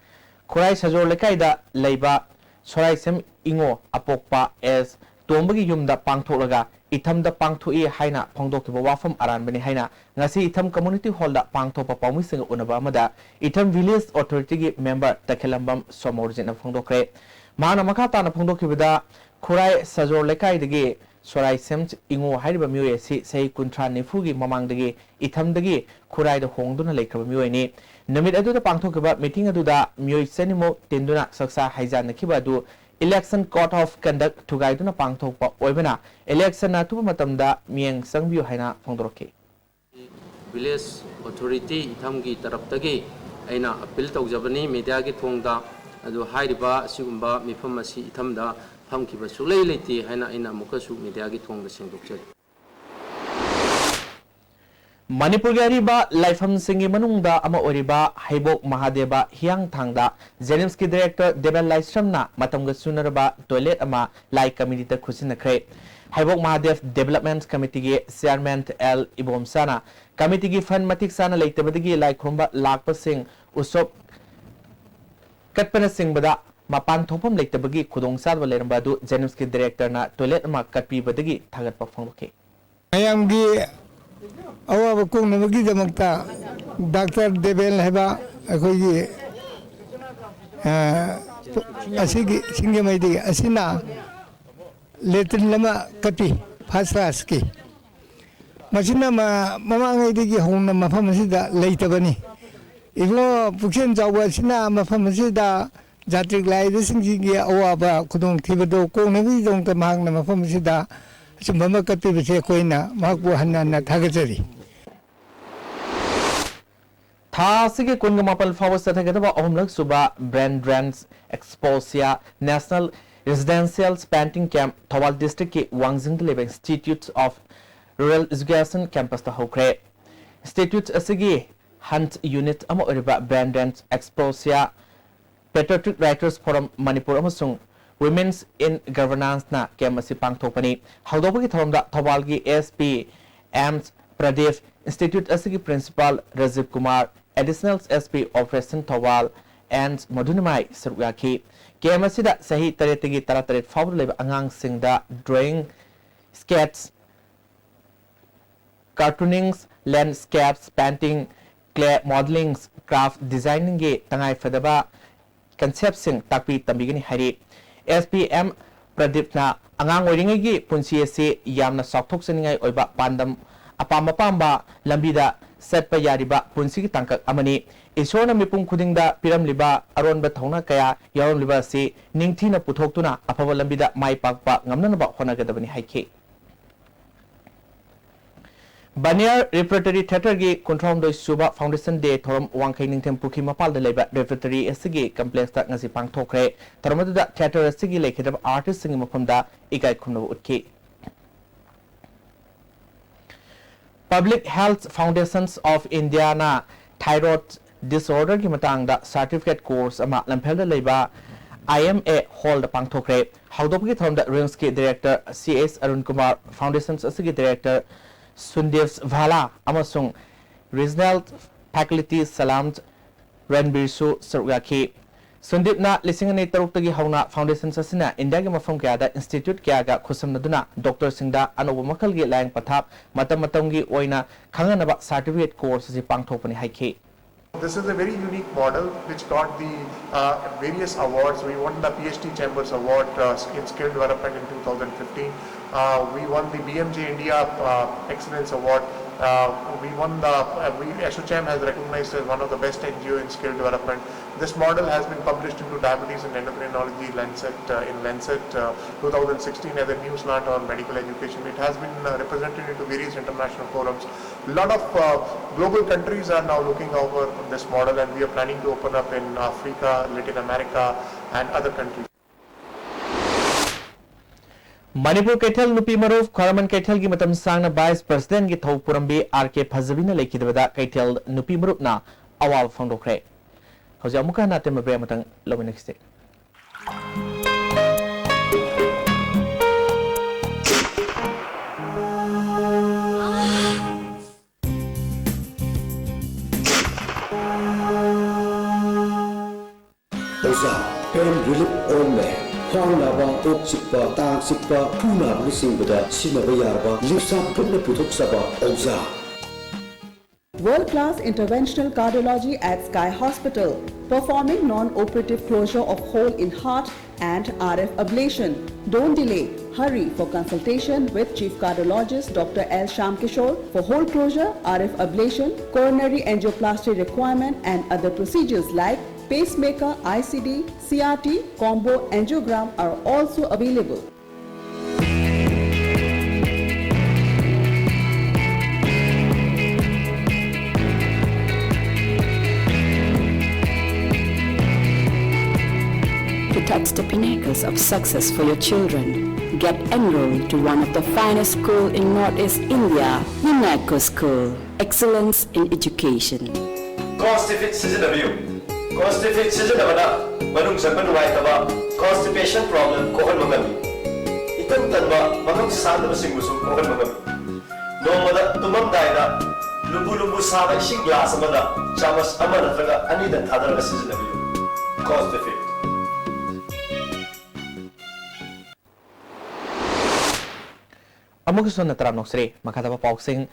ꯈꯨꯔꯥꯏ ꯁꯖꯣꯔ ꯂꯩꯀꯥꯏꯗ ꯂꯩꯕ ꯁꯣꯔꯥꯏꯁꯦꯝ ꯏꯉꯣ ꯑꯄꯣꯛꯄ ꯑꯦꯁ ꯇꯣꯝꯕꯒꯤ ꯌꯨꯝꯗ ꯄꯥꯡꯊꯣꯛꯂꯒ ꯏꯊꯝꯗ ꯄꯥꯡꯊꯣꯛꯏ ꯍꯥꯏꯅ ꯐꯣꯡꯗꯣꯛꯈꯤꯕ ꯋꯥꯐꯝ ꯑꯔꯥꯟꯕꯅꯤ ꯍꯥꯏꯅ ꯉꯁꯤ ꯏꯊꯝ ꯀꯝꯃ꯭ꯌꯨꯅꯤꯇꯤ ꯍꯣꯜꯗ ꯄꯥꯡꯊꯣꯛꯄ ꯄꯥꯎꯃꯤꯁꯤꯡꯒ ꯎꯅꯕ ꯑꯃꯗ ꯏꯊꯝ ꯚꯤꯂꯦꯖ ꯑꯣꯊꯣꯔꯤꯇꯤꯒꯤ ꯃꯦꯝꯕꯔ ꯇꯈꯦꯜꯂꯝꯕꯝ ꯁꯣꯃꯣꯔꯖꯤꯠꯅ ꯐꯣꯡꯗꯣꯛꯈ꯭ꯔꯦ꯫ ꯃꯍꯥꯛꯅ ꯃꯈꯥ ꯇꯥꯅ ꯐꯣꯡꯗꯣꯛꯈꯤꯕꯗ, ꯈꯨꯔꯥꯏ ꯁꯖꯣꯔ ꯂꯩꯀꯥꯏꯗꯒꯤ ꯁꯣꯔꯥꯏꯁꯦꯝ ꯏꯉꯣ ꯍꯥꯏꯔꯤꯕ ꯃꯤꯑꯣꯏ ꯑꯁꯤ ꯆꯍꯤ ꯀꯨꯟꯊ꯭ꯔꯥ ꯅꯤꯐꯨꯒꯤ ꯃꯃꯥꯡꯗꯒꯤ ꯏꯊꯝꯗꯒꯤ ꯈꯨꯔꯥꯏꯗ ꯍꯣꯡꯗꯨꯅ ꯂꯩꯈ꯭ꯔꯕ ꯃꯤꯑꯣꯏꯅꯤ꯫ ꯅꯨꯃꯤꯠ ꯑꯗꯨꯗ ꯄꯥꯡꯊꯣꯛꯈꯤꯕ ꯃꯤꯇꯤꯡ ꯑꯗꯨꯗ ꯃꯤꯑꯣꯏ ꯆꯅꯤꯃꯨꯛ ꯇꯤꯟꯗꯨꯅ ꯆꯥꯛꯆꯥ ꯍꯩꯖꯥꯟꯅꯈꯤꯕ ꯑꯗꯨ Election Code of Conduct ꯊꯨꯒꯥꯏꯗꯨꯅ ꯄꯥꯡꯊꯣꯛꯄ ꯑꯣꯏꯕꯅ, ꯏꯂꯦꯛꯁꯟ ꯑꯊꯨꯕ ꯃꯇꯝꯗ ꯃꯤꯠꯌꯦꯡ ꯆꯪꯕꯤꯌꯨ ꯍꯥꯏꯅ ꯐꯣꯡꯗꯣꯔꯛꯈꯤ꯫ ꯚꯤꯂꯦꯖ ꯑꯣꯊꯣꯔꯤꯇꯤ ꯏꯊꯝꯒꯤ ꯇꯔꯞꯇꯒꯤ ꯑꯩꯅ ꯑꯄꯤꯜ ꯇꯧꯖꯕꯅꯤ ꯃꯤꯗꯤꯌꯥꯒꯤ ꯊꯣꯡꯗ꯫ ꯑꯗꯨ ꯍꯥꯏꯔꯤꯕ ꯑꯁꯤꯒꯨꯝꯕ ꯃꯤꯐꯝ ꯑꯁꯤ ꯏꯊꯝꯗ ꯐꯝꯈꯤꯕ ꯁꯨꯛꯂꯩ ꯂꯩꯇꯦ ꯍꯥꯏꯅ ꯑꯩꯅ ꯑꯃꯨꯛꯀꯁꯨ ꯃꯤꯗꯤꯌꯥꯒꯤ ꯊꯣꯡꯗ ꯁꯦꯡꯗꯣꯛꯆꯔꯤ꯫ ꯃꯅꯤꯄꯨꯔꯒꯤ ꯑꯔꯤꯕ ꯂꯥꯏꯐꯝꯁꯤꯡꯒꯤ ꯃꯅꯨꯡꯗ ꯑꯃ ꯑꯣꯏꯔꯤꯕ ꯍꯩꯕꯣꯛ ꯃꯍꯥꯗꯦꯕ ꯍꯤꯌꯥꯡꯊꯥꯡꯗ JNIMSꯀꯤ director ꯗꯦꯕꯦꯟ ꯂꯥꯏꯁ꯭ꯔꯝꯅ ꯃꯇꯝꯒ ꯆꯨꯅꯔꯕ toilet ꯑꯃ ꯂꯥꯏ committeeꯗ ꯈꯨꯠꯁꯤꯟꯅꯈ꯭ꯔꯦ꯫ ꯍꯩꯕꯣꯛ ꯃꯍꯥꯗꯦꯕ Development Committeeꯒꯤ chairman L ꯏꯕꯣꯝꯆꯥꯅ committeeꯒꯤ fund ꯃꯇꯤꯛ ꯆꯥꯅ ꯂꯩꯇꯕꯗꯒꯤ ꯂꯥꯏ ꯈꯨꯔꯨꯝꯕ ꯂꯥꯛꯄꯁꯤꯡ ꯎꯁꯣꯞ ꯀꯠꯄꯅꯆꯤꯡꯕꯗ ꯃꯄꯥꯟ ꯊꯣꯛꯐꯝ ꯂꯩꯇꯕꯒꯤ ꯈꯨꯗꯣꯡꯆꯥꯗꯕ ꯂꯩꯔꯝꯕ ꯑꯗꯨ JNIMSꯀꯤ directorꯅ toilet ꯑꯃ ꯀꯠꯄꯤꯕꯗꯒꯤ ꯊꯥꯒꯠꯄ ꯐꯣꯡꯗꯣꯛꯈꯤ꯫ ꯃꯌꯥꯝꯒꯤ ꯑꯋꯥꯕ ꯀꯣꯛꯅꯕꯒꯤꯗꯃꯛꯇ doctor ꯗꯦꯕꯦꯟ ꯍꯥꯏꯕ ꯑꯩꯈꯣꯏꯒꯤ, ꯑ, ꯑꯁꯤꯒꯤ ꯁꯤꯡꯖꯃꯩꯗꯒꯤ ꯑꯁꯤꯅ latrine ꯑꯃ ꯀꯠꯄꯤ, first classꯀꯤ꯫ ꯃꯁꯤꯅ ꯃ-, ꯃꯃꯥꯡꯉꯩꯗꯒꯤ ꯍꯧꯅ ꯃꯐꯝ ꯑꯁꯤꯗ ꯂꯩꯇꯕꯅꯤ꯫ ꯏꯕꯨꯡꯉꯣ ꯄꯨꯛꯆꯦꯜ ꯆꯥꯎꯕ ꯑꯁꯤꯅ ꯃꯐꯝ ꯑꯁꯤꯗ ꯖꯥꯇ꯭ꯔꯤꯛ ꯂꯥꯛꯏꯕꯁꯤꯡꯁꯤꯒꯤ ꯑꯋꯥꯕ ꯈꯨꯗꯣꯡꯊꯤꯕꯗꯨ ꯀꯣꯛꯅꯕꯒꯤꯗꯃꯛꯇ ꯃꯍꯥꯛꯅ ꯃꯐꯝ ꯑꯁꯤꯗ ꯑꯆꯨꯝꯕ ꯑꯃ ꯀꯠꯄꯤꯕꯁꯦ ꯑꯩꯈꯣꯏꯅ ꯃꯍꯥꯛꯄꯨ ꯍꯟꯅ ꯍꯟꯅ ꯊꯥꯒꯠꯆꯔꯤ꯫ ꯊꯥ ꯑꯁꯤꯒꯤ ꯀꯨꯟꯒ ꯃꯥꯄꯜ ꯐꯥꯎꯕ ꯆꯠꯊꯒꯗꯕ ꯑꯍꯨꯝꯂꯛ ꯁꯨꯕ Brain Drain Exposure National Residential Painting Camp Thoubal districtꯀꯤ ꯋꯥꯡꯖꯤꯡꯗ ꯂꯩꯕ Institute of Rural Education campusꯇ ꯍꯧꯈ꯭ꯔꯦ꯫ Institute ꯑꯁꯤꯒꯤ ꯍꯟ unit ꯑꯃ ꯑꯣꯏꯔꯤꯕ Brain Drain Exposure Patriotic Writers Forum Manipur ꯑꯃꯁꯨꯡ Women's in Governanceꯅ camp ꯑꯁꯤ ꯄꯥꯡꯊꯣꯛꯄꯅꯤ꯫ ꯍꯧꯗꯣꯛꯄꯒꯤ ꯊꯧꯔꯝꯗ ꯊꯧꯕꯥꯜꯒꯤ SP M ꯄ꯭ꯔꯗꯤꯞ, institute ꯑꯁꯤꯒꯤ principal Rajiv Kumar, additional SP Operation Thoubal N ꯃꯙꯨꯅꯤꯃꯥꯏ ꯁꯔꯨꯛ ꯌꯥꯈꯤ꯫ Camp ꯑꯁꯤꯗ ꯆꯍꯤ ꯇꯔꯦꯠꯇꯒꯤ ꯇꯔꯥꯇꯔꯦꯠ ꯐꯥꯎꯕꯗ ꯂꯩꯕ ꯑꯉꯥꯡꯁꯤꯡꯗ drawing, sketch, cartooning, landscapes, painting, clay modeling, craft designingꯒꯤ ꯇꯉꯥꯏꯐꯗꯕ conceptꯁꯤꯡ ꯇꯥꯛꯄꯤ ꯇꯝꯕꯤꯒꯅꯤ ꯍꯥꯏꯔꯤ꯫ SP M ꯄ꯭ꯔꯗꯤꯞꯅ ꯑꯉꯥꯡ ꯑꯣꯏꯔꯤꯉꯩꯒꯤ ꯄꯨꯟꯁꯤ ꯑꯁꯤ ꯌꯥꯝꯅ ꯆꯥꯎꯊꯣꯛꯆꯅꯤꯡꯉꯥꯏ ꯑꯣꯏꯕ ꯄꯥꯟꯗꯝ, ꯑꯄꯥꯝ ꯑꯄꯥꯝꯕ ꯂꯝꯕꯤꯗ ꯆꯠꯄ ꯌꯥꯔꯤꯕ ꯄꯨꯟꯁꯤꯒꯤ ꯇꯥꯡꯀꯛ ꯑꯃꯅꯤ꯫ ꯏꯁꯣꯔꯅ ꯃꯤꯄꯨꯝ ꯈꯨꯗꯤꯡꯗ ꯄꯤꯔꯝꯂꯤꯕ ꯑꯔꯣꯟꯕ ꯊꯧꯅꯥ ꯀꯌꯥ ꯌꯥꯎꯔꯝꯂꯤꯕ ꯑꯁꯤ ꯅꯤꯡꯊꯤꯅ ꯄꯨꯊꯣꯛꯇꯨꯅ ꯑꯐꯕ ꯂꯝꯕꯤꯗ ꯃꯥꯏ ꯄꯥꯛꯄ ꯉꯝꯅꯅꯕ ꯍꯣꯠꯅꯒꯗꯕꯅꯤ ꯍꯥꯏꯈꯤ꯫ ꯕꯅꯤꯌꯥꯔ Repertory Theatreꯒꯤ ꯀꯨꯟꯊ꯭ꯔꯥꯍꯨꯝꯗꯣꯏ ꯁꯨꯕ Foundation Day ꯊꯧꯔꯝ ꯋꯥꯡꯈꯩ ꯅꯤꯡꯊꯦꯝ ꯄꯨꯈ꯭ꯔꯤ ꯃꯄꯥꯜꯗ ꯂꯩꯕ Repertory ꯑꯁꯤꯒꯤ complexꯇ ꯉꯁꯤ ꯄꯥꯡꯊꯣꯛꯈ꯭ꯔꯦ꯫ ꯊꯧꯔꯝ ꯑꯗꯨꯗ theatre ꯑꯁꯤꯒꯤ ꯂꯩꯈꯤꯗ꯭ꯔꯕ artistꯁꯤꯡꯒꯤ ꯃꯐꯝꯗ ꯏꯀꯥꯏ ꯈꯨꯝꯅꯕ ꯎꯠꯈꯤ꯫ Public Health Foundations of Indiaꯅ thyroid disorderꯒꯤ ꯃꯇꯥꯡꯗ certificate course ꯑꯃ ꯂꯝꯐꯦꯜꯗ ꯂꯩꯕ I M A hallꯗ ꯄꯥꯡꯊꯣꯛꯈ꯭ꯔꯦ꯫ ꯍꯧꯗꯣꯛꯄꯒꯤ ꯊꯧꯔꯝꯗ RIMSꯀꯤ director C S Arun Kumar, foundations ꯑꯁꯤꯒꯤ director Sundeep Bhalla ꯑꯃꯁꯨꯡ regional faculty Salam Ranbirꯁꯨ ꯁꯔꯨꯛ ꯌꯥꯈꯤ꯫ ꯁꯨꯟꯗꯤꯞꯅ ꯂꯤꯁꯤꯡ ꯑꯅꯤ ꯇꯔꯨꯛꯇꯒꯤ ꯍꯧꯅ foundations ꯑꯁꯤꯅ ꯏꯟꯗꯤꯌꯥꯒꯤ ꯃꯐꯝ ꯀꯌꯥꯗ institute ꯀꯌꯥꯒ ꯈꯨꯠꯁꯝꯅꯗꯨꯅ doctorꯁꯤꯡꯗ ꯑꯅꯧꯕ ꯃꯈꯜꯒꯤ ꯂꯥꯌꯦꯡ ꯄꯊꯥꯞ, ꯃꯇꯝ ꯃꯇꯝꯒꯤ ꯑꯣꯏꯅ ꯈꯪꯍꯟꯅꯕ certificate course ꯑꯁꯤ ꯄꯥꯡꯊꯣꯛꯄꯅꯤ ꯍꯥꯏꯈꯤ꯫ This is a very unique model which got the uh, various awards. We won the P H D Chambers Award uh, in Skill Development in two thousand fifteen. Uh, we won the B M J India uh, Excellence Award. Uh, we won the uh, we, ASSOCHAM has recognized as one of the best N G O in skill development. This model has been published into Diabetes and Endocrinology Lancet uh, in Lancet uh, two thousand sixteen as a new slant on medical education. It has been uh, represented into various international forums. A lot of uh, global countries are now looking over this model, and we are planning to open up in Africa, Latin America, and other countries. Manipur ꯀꯩꯊꯦꯜ ꯅꯨꯄꯤ ꯃꯔꯨꯞ ꯈ꯭ꯋꯥꯏꯔꯝꯕꯟ ꯀꯩꯊꯦꯜꯒꯤ ꯃꯇꯝ ꯁꯥꯡꯅ vice presidentꯀꯤ ꯊꯧ ꯄꯨꯔꯝꯕꯤ R K ꯐꯖꯕꯤꯅ ꯂꯩꯈꯤꯗꯕꯗ ꯀꯩꯊꯦꯜ ꯅꯨꯄꯤ ꯃꯔꯨꯞꯅ ꯑꯋꯥꯕ ꯐꯣꯡꯗꯣꯛꯈ꯭ꯔꯦ꯫ ꯍꯧꯖꯤꯛ ꯑꯃꯨꯛꯀ ꯍꯟꯅ ꯑꯇꯦꯟꯕ break ꯑꯃꯇꯪ ꯂꯧꯃꯤꯟꯅꯈꯤꯁꯦ꯫ ꯑꯣꯖꯥ, pain relief ointment, ꯈ꯭ꯋꯥꯡ ꯅꯥꯕ, ꯀꯣꯛ ꯆꯤꯛꯄ, ꯇꯥꯡ ꯆꯤꯛꯄ, ꯈꯨ ꯅꯥꯕꯅꯆꯤꯡꯕꯗ ꯁꯤꯖꯤꯟꯅꯕ ꯌꯥꯔꯕ ꯂꯤꯞꯁꯥꯞ ꯒ꯭ꯔꯨꯞꯅ ꯄꯨꯊꯣꯛꯆꯕ ꯑꯣꯖꯥ꯫ World class interventional cardiology at Sky Hospital, performing non operative closure of hole in heart and R F ablation. Don't delay. Hurry for consultation with Chief Cardiologist Doctor L Shyamkishore for hole closure, R F ablation, coronary angioplasty requirement, and other procedures like pacemaker, I C D, C R T, combo angiogram are also available. To touch the pinnacles of success for your children, Get enrolled to one of the finest school in Northeast India, UNESCO School. Excellence in education. Constipate ꯁꯤꯖꯤꯟꯅꯕꯤꯌꯨ꯫ Constipate ꯁꯤꯖꯤꯟꯅꯕꯅ ꯃꯅꯨꯡ ꯆꯪꯕ ꯅꯨꯡꯉꯥꯏꯇꯕ, constipation problem, ꯀꯣꯛꯍꯟꯕ ꯉꯝꯃꯤ꯫ ꯏꯇꯟ ꯇꯟꯕ, ꯃꯐꯝ ꯆꯥꯗꯕꯁꯤꯡꯕꯨꯁꯨ ꯀꯣꯛꯍꯟꯕ ꯉꯝꯃꯤ꯫ ꯅꯣꯡꯃꯗ ꯇꯨꯝꯃꯝꯗꯥꯏꯗ ꯂꯨꯝꯕꯨ ꯂꯨꯝꯕꯨ ꯁꯥꯕ ꯏꯁꯤꯡ glass ꯑꯃꯗ ꯆꯥꯃꯁ ꯑꯃ ꯅꯠꯇ꯭ꯔꯒ ꯑꯅꯤꯗꯪ ꯊꯥꯗꯔꯒ ꯁꯤꯖꯤꯟꯅꯕꯤꯌꯨ꯫ Constipate꯫ ꯑꯃꯨꯛꯀꯁꯨ ꯍꯟꯅ ꯇꯔꯥꯝꯅ ꯑꯣꯛꯆꯔꯤ꯫ ꯃꯈꯥ ꯇꯥꯕ ꯄꯥꯎꯁꯤꯡ꯫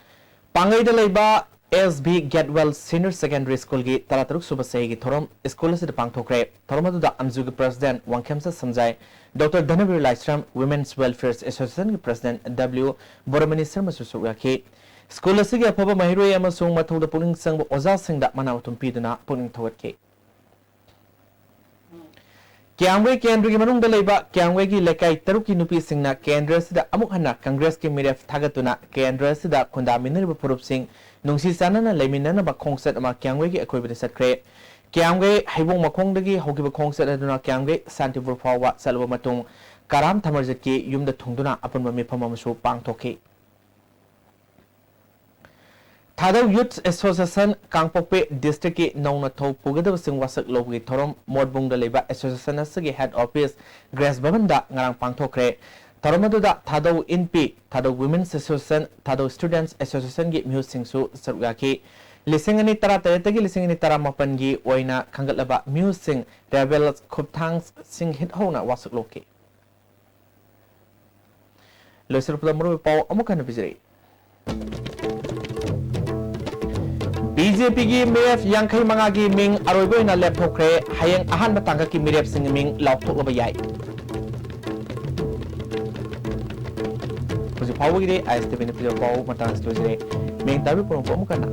ꯄꯥꯡꯒꯩꯗ ꯂꯩꯕ S B Gatewell Senior Secondary Schoolꯒꯤ ꯇꯔꯥꯇꯔꯨꯛ ꯁꯨꯕ ꯆꯍꯤꯒꯤ ꯊꯧꯔꯝ school ꯑꯁꯤꯗ ꯄꯥꯡꯊꯣꯛꯈ꯭ꯔꯦ꯫ ꯊꯧꯔꯝ ꯑꯗꯨꯗ ꯑꯝꯖꯨꯒꯤ president ꯋꯥꯡꯈꯦꯝꯆꯠ ꯁꯝꯖꯥꯏ, Doctor ꯙꯅꯕꯤꯔ ꯂꯥꯏꯁ꯭ꯔꯝ, Women's Welfare Associationꯒꯤ president W ꯕꯣꯔꯃꯅꯤ ꯁꯔꯃꯁꯨ ꯁꯔꯨꯛ ꯌꯥꯈꯤ꯫ School ꯑꯁꯤꯒꯤ ꯑꯐꯕ ꯃꯍꯩꯔꯣꯏ ꯑꯃꯁꯨꯡ ꯃꯊꯧꯗ ꯄꯨꯛꯅꯤꯡ ꯆꯪꯕ ꯑꯣꯖꯥꯁꯤꯡꯗ ꯃꯅꯥ ꯃꯊꯨꯝ ꯄꯤꯗꯨꯅ ꯄꯨꯛꯅꯤꯡ ꯊꯧꯒꯠꯈꯤ꯫ ꯀ꯭ꯌꯥꯝꯒꯩ ꯀꯦꯟꯗ꯭ꯔꯒꯤ ꯃꯅꯨꯡꯗ ꯂꯩꯕ ꯀ꯭ꯌꯥꯝꯒꯩꯒꯤ ꯂꯩꯀꯥꯏ ꯇꯔꯨꯛꯀꯤ ꯅꯨꯄꯤꯁꯤꯡꯅ ꯀꯦꯟꯗ꯭ꯔ ꯑꯁꯤꯗ ꯑꯃꯨꯛ ꯍꯟꯅ ꯀꯪꯒ꯭ꯔꯦꯁꯀꯤ ꯃꯤꯔꯦꯞ ꯊꯥꯒꯠꯇꯨꯅ ꯀꯦꯟꯗ꯭ꯔ ꯑꯁꯤꯗ ꯈꯨꯟꯗꯥꯃꯤꯟꯅꯔꯤꯕ ꯐꯨꯔꯨꯞꯁꯤꯡ ꯅꯨꯡꯁꯤ ꯆꯥꯟꯅꯅ ꯂꯩꯃꯤꯟꯅꯅꯕ ꯈꯣꯡꯆꯠ ꯑꯃ ꯀ꯭ꯌꯥꯝꯒꯩꯒꯤ ꯑꯀꯣꯏꯕꯗ ꯆꯠꯈ꯭ꯔꯦ꯫ ꯀ꯭ꯌꯥꯝꯒꯩ ꯍꯩꯕꯣꯡ ꯃꯈꯣꯡꯗꯒꯤ ꯍꯧꯈꯤꯕ ꯈꯣꯡꯆꯠ ꯑꯗꯨꯅ ꯀ꯭ꯌꯥꯝꯒꯩ ꯁꯥꯟꯇꯤꯄꯨꯔ ꯐꯥꯎꯕ ꯆꯠꯂꯕ ꯃꯇꯨꯡ ꯀꯔꯥꯝ ꯊꯃꯔꯖꯤꯠꯀꯤ ꯌꯨꯝꯗ ꯊꯨꯡꯗꯨꯅ ꯑꯄꯨꯟꯕ ꯃꯤꯐꯝ ꯑꯃꯁꯨ ꯄꯥꯡꯊꯣꯛꯈꯤ꯫ ꯊꯥꯗꯧ Youth Association ꯀꯥꯡꯄꯣꯛꯄꯤ districtꯀꯤ ꯅꯧꯅ ꯊꯧ ꯄꯨꯒꯗꯕꯁꯤꯡ ꯋꯥꯁꯛ ꯂꯧꯕꯒꯤ ꯊꯧꯔꯝ ꯃꯣꯠꯕꯨꯡꯗ ꯂꯩꯕ association ꯑꯁꯤꯒꯤ head office Grace ꯚꯕꯟꯗ ꯉꯔꯥꯡ ꯄꯥꯡꯊꯣꯛꯈ꯭ꯔꯦ꯫ ꯊꯧꯔꯝ ꯑꯗꯨꯗ ꯊꯥꯗꯧ ꯏꯟꯄꯤ, ꯊꯥꯗꯧ Women's Association, ꯊꯥꯗꯧ Students Associationꯒꯤ ꯃꯤꯍꯨꯠꯁꯤꯡꯁꯨ ꯁꯔꯨꯛ ꯌꯥꯈꯤ꯫ ꯂꯤꯁꯤꯡ ꯑꯅꯤ ꯇꯔꯥꯇꯔꯦꯠꯇꯒꯤ ꯂꯤꯁꯤꯡ ꯑꯅꯤ ꯇꯔꯥꯃꯥꯄꯟꯒꯤ ꯑꯣꯏꯅ ꯈꯟꯒꯠꯂꯕ ꯃꯤꯍꯨꯠꯁꯤꯡ ꯔꯦꯕꯦꯜ ꯈꯨꯞꯊꯥꯡꯁꯤꯡ ꯍꯤꯠ ꯍꯧꯅ ꯋꯥꯁꯛ ꯂꯧꯈꯤ꯫ ꯂꯣꯏꯁꯤꯜꯂꯛꯄꯗ ꯃꯔꯨꯑꯣꯏꯕ ꯄꯥꯎ ꯑꯃꯨꯛ ꯍꯟꯅ ꯄꯤꯖꯔꯤ꯫ BJPꯒꯤ ꯃꯤꯔꯦꯞ ꯌꯥꯡꯈꯩ ꯃꯉꯥꯒꯤ ꯃꯤꯡ ꯑꯔꯣꯏꯕ ꯑꯣꯏꯅ ꯂꯦꯞꯊꯣꯛꯈ꯭ꯔꯦ꯫ ꯍꯌꯦꯡ ꯑꯍꯥꯟꯕ ꯇꯥꯡꯀꯛꯀꯤ ꯃꯤꯔꯦꯞꯁꯤꯡꯒꯤ ꯃꯤꯡ ꯂꯥꯎꯊꯣꯛꯂꯕ ꯌꯥꯏ꯫ ꯍꯧꯖꯤꯛ ꯐꯥꯎꯕꯒꯤꯗꯤ ISTVꯅ ꯄꯤꯖꯕ ꯄꯥꯎ ꯃꯇꯥꯡ ꯑꯁꯤꯗ ꯂꯣꯏꯖꯔꯦ꯫ ꯃꯤꯡ ꯇꯥꯕꯤ ꯄꯨꯝꯅꯃꯛꯄꯨ ꯑꯃꯨꯛ ꯍꯟꯅ